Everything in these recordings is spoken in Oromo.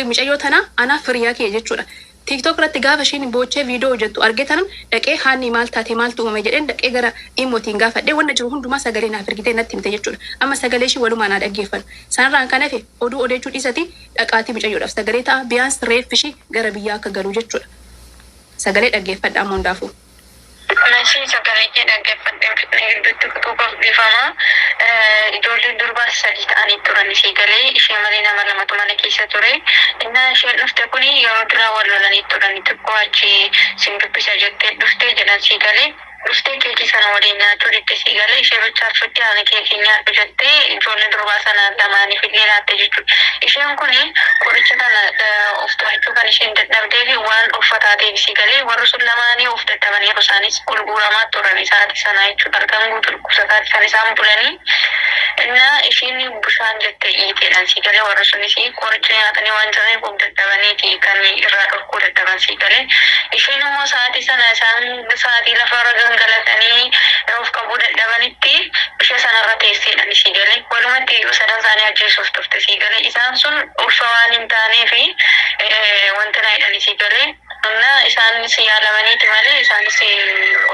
Firri mucayyoo tanaa anaaf firiyaa kiyya jechuudha. TikTok irratti gaafa ishiin boochee viidiyoo hojjettu argee tanan dhaqee Haannii maal taate maaltu uumame jedheen dhaqee gara imotiin gaafadhee wanna jiru hundumaa sagalee naaf ergitee natti himte jechuudha. Amma sagalee ishii walumaan haa dhaggeeffannu. Sanarraan kan hafe oduu odeechuu dhiisatii dhaqaatii mucayyoodhaaf sagalee ta'aa biyaans reeffi ishii gara biyyaa akka galu jechuudha. Sagalee dhaggeeffadhaa amma hundaafuu. Mashii sagalee kee dhaggeffadhen fixne gidduutti kutuu koof dhifama. Ijoolleen durbaas sadi ta'anii turan isii galee ishee malee nama lamatu mana keessa ture. Innaa isheen dhufte kuni yeroo duraa wal lolanii turani xiqqoo achi sin dubbisa jettee dhufte jedhan sii galee. Dhuftee keekii sana waliin nyaachuu didde sii galee ishee bichaaf fiddee ani keekii hin nyaadhu jettee ijoollee durbaa sana lamaaniif illee laatte jechuudha. Isheen kuni qoricha kana of to'achuu kan isheen dadhabdeefi waan ulfa taateef sii galee warri sun lamaanii of dadhabaniiru isaanis gurguramaa turani sa'aati sana jechuudha halkan guutuu dhukkubsataati kan isaan bulanii innaa ishiin bushaan jette iiteedhaan sii galee warri sunis qoricha nyaatanii waan jiraniif of dadhabaniiti kan irraa dhorkuu dadhaban sii galee isheen immoo sa'aatii sana isaan sa'aatii lafarra gangalatanii of qabuu dadhabanitti ishee sanarra teesseedhaan sii galee walumatti iyyuu sadan isaanii ajjeesuuf turte sii galee isaan sun ulfa waan hin taaneefi wanta na jedhani sii galee Innaa isaanis yaalamaniiti malee isaanis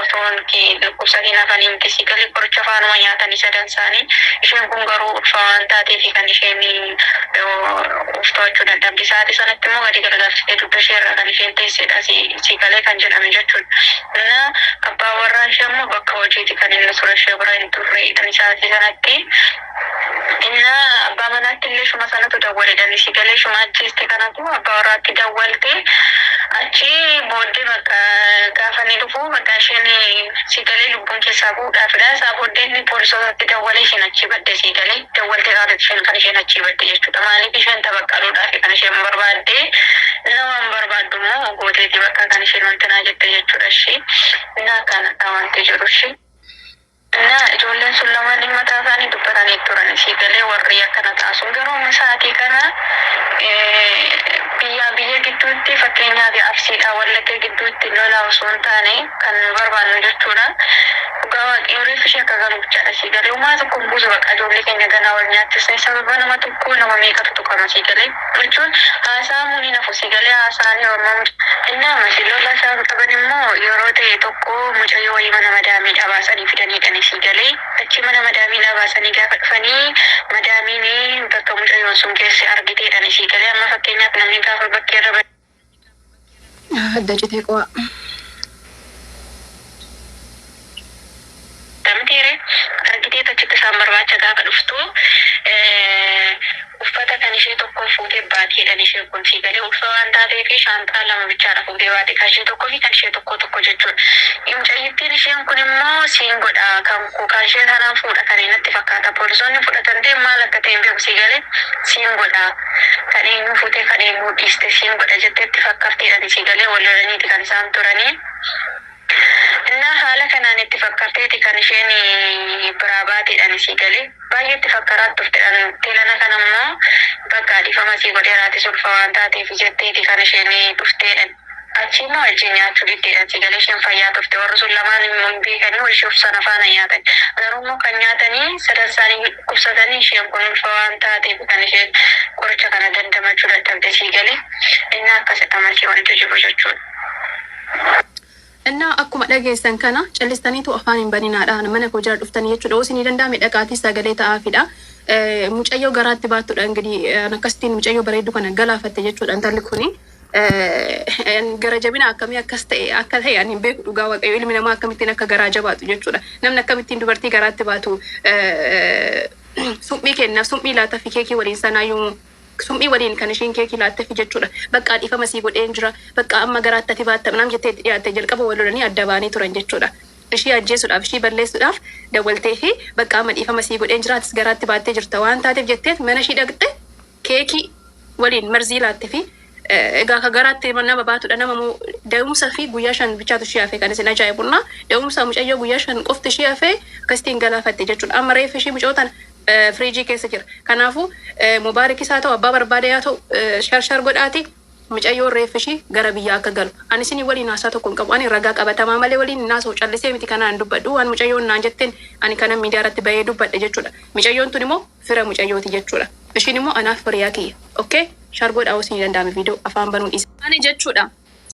osoo hin dhukkubsatiin hafanii miti sii galee qoricha faanuma nyaatanii sadan isaanii. Isheen kun garuu ulfa waan taateefi kan isheen of to'achuu dadhabde. Sa'aatii sanatti immoo gadi galagalchitee dugda ishee irra kan isheen teessedha sii galee kan jedhame jechuudha. Innaa abbaan warraa ishee immoo bakka hojiiti kan inni ture ishee bira hin turre jedhani sa'aatii sanatti. Innaa abbaa manaatti illee ishuma sanatu dawwale jedhani sii galee ishuma ajjeeste kanatu abbaa warraatti dawwalte. Achi booddee bakka gaafa inni dhufu bakka isheen sii galee lubbuun keessaa bu'uudhaafidha. Isaa booddee inni poolisootatti dawwalee isheen achii badde sii galee dawwaltee taate isheen kan isheen achii badde jechuudha. Maaliif isheen tabaqqaluudhaaf kan isheen barbaadde nama hin barbaaddu immoo gooteeti bakka kan isheen wanti naa jette jechuudha ishii. Innaa kanadha wanti jiru ishii. Innaa ijoolleen sun lamaanii mataa isaanii dubbatanii turan sii galee warri akkana ta'an sun garuu amma sa'aatii kana biyyaa biyya gidduutti fakkeenyaaf Arsiidhaa Wallagga gidduutti lola osoo hin taane kan nu barbaannu jechuudha. Dhugaa waaqayyoo reeffi ishee akka galu bichaadha sii galee homaa tokko hin buusu bakka ijoollee keenya ganaa wal nyaachisne sababa nama tokkoo nama meeqatu tuqama sii galee jechuun haasa'amuun hin hafu sii galee haasa'anii ormamu. Innaa masi lola isaan qaban immoo yeroo ta'e tokko mucayyoo wayii mana madaamiidhaa baasanii fidaniidhani sii galee achii mana madaamiidhaa baasanii gaafa dhufanii madaamiin bakka mucayyoon sun geesse argiteedhani sii galee amma fakkeenyaaf namni gaafa bakkeerra Adda citee qo'aa. Damteere argiteet achitti isaan barbaacha gaafa dhuftu uffata kan ishee tokko fuutee baati jedhan isheen kun sii galee ulfa waan taateef shaanxaa lama bichaadha fuutee baate kan ishee tokkoo fi kan ishee tokko tokko jechuudha. Mucayyittiin isheen kun immoo siin godha kan koo kan ishee sanaan fuudha kan natti fakkaata poolisoonni fudhatan ta'e maal akka ta'e hin beeku sii galee siin godha kan eenyuu fuutee kan eenyuu dhiiste siin godha jettee itti fakkarteedhaan sii galee wal lolaniiti kan isaan turanii. Innaa haala kanaan itti fakkarteeti kan isheen biraa baateedhaan sii galee baay'ee itti fakkaraa turtedhaan teelana kana immoo bakka dhiifama sii godheera atis ulfa waan taateef jetteeti kan isheen dhufteedhaan. Achi immoo wajjin nyaachuu diddeedhaan sii galee isheen fayyaa turte warri sun lamaan immoo hin beekanii wal ishee sana faana nyaatan garuu immoo kan nyaatanii sadan isaanii dhukkubsatanii isheen kun ulfa waan taateef kan isheen qoricha kana dandamachuu dadhabde sii galee innaa akkasidha masii wanti jiru jechuudha. Innaa akkuma dhageessan kana callistaniitu afaan hin baninaadha. Mana koo jala dhuftanii jechuudha. Yoo isinii danda'ame dhaqaatii sagalee ta'aafidha. Mucayyoo garaatti baattudha ingidihi akkasittiin mucayyoo bareedduu kana galaafatte jechuudha intalli kuni. Gara jabina akkamii akkas ta'e akka ta'e ani hin beeku dhugaa waaqayyo ilmi namaa akkamittiin akka garaa jabaatu jechuudha. Namni akkamittiin dubartii garaatti baatu summii kenna summii laatafi keekii waliin sanaayyuu Sum'ii waliin kan ishiin keekii laattefi jechuudha. Baqqaa dhiifama sii godheen jira. Baqqaa amma garaatti ati baatta mnaam jettee itti dhiyaatte jalqaba wal lolanii adda ba'anii turan jechuudha. Ishii ajjeesuudhaaf ishii balleessuudhaaf dawwalteefi baqqaa amma dhiifama sii godheen jira atis garaatti baattee jirta waan taateef jetteet mana ishii dhaqxe keekii waliin marzii laattefi. Egaa ka garaatti nama baatudha nama moo da'umsa fi guyyaa 5 bichaatu ishii hafe kan isin ajaa'ibunna da'umsa mucayyoo guyyaa 5 qofti ishii hafe akkasittiin galaafatte jechuudha. Amma reeffi ishii mucayoo tana firiijii keessa jira. Kanaafuu Mubaarikis haa ta'u abbaa barbaade haa ta'u shar shar godhaati mucayyoon reeffi ishii gara biyyaa akka galu. Ani isinii waliin haasaa tokko hin qabu. Ani ragaa qabatamaa malee waliin hin haasa'u. Callisee miti kanaan dubbadhu. Waan mucayyoon naan jetteen ani kanan miidiyaa irratti bahee dubbadhe jechuudha. Micayyoon tun immoo fira mucayyooti jechuudha. Ishiin immoo anaaf hiriyaa kiyya. Okay? Share godhaa osoo hin danda'ame viidiyoo afaan banuu dhiisa. Ani jechuudha.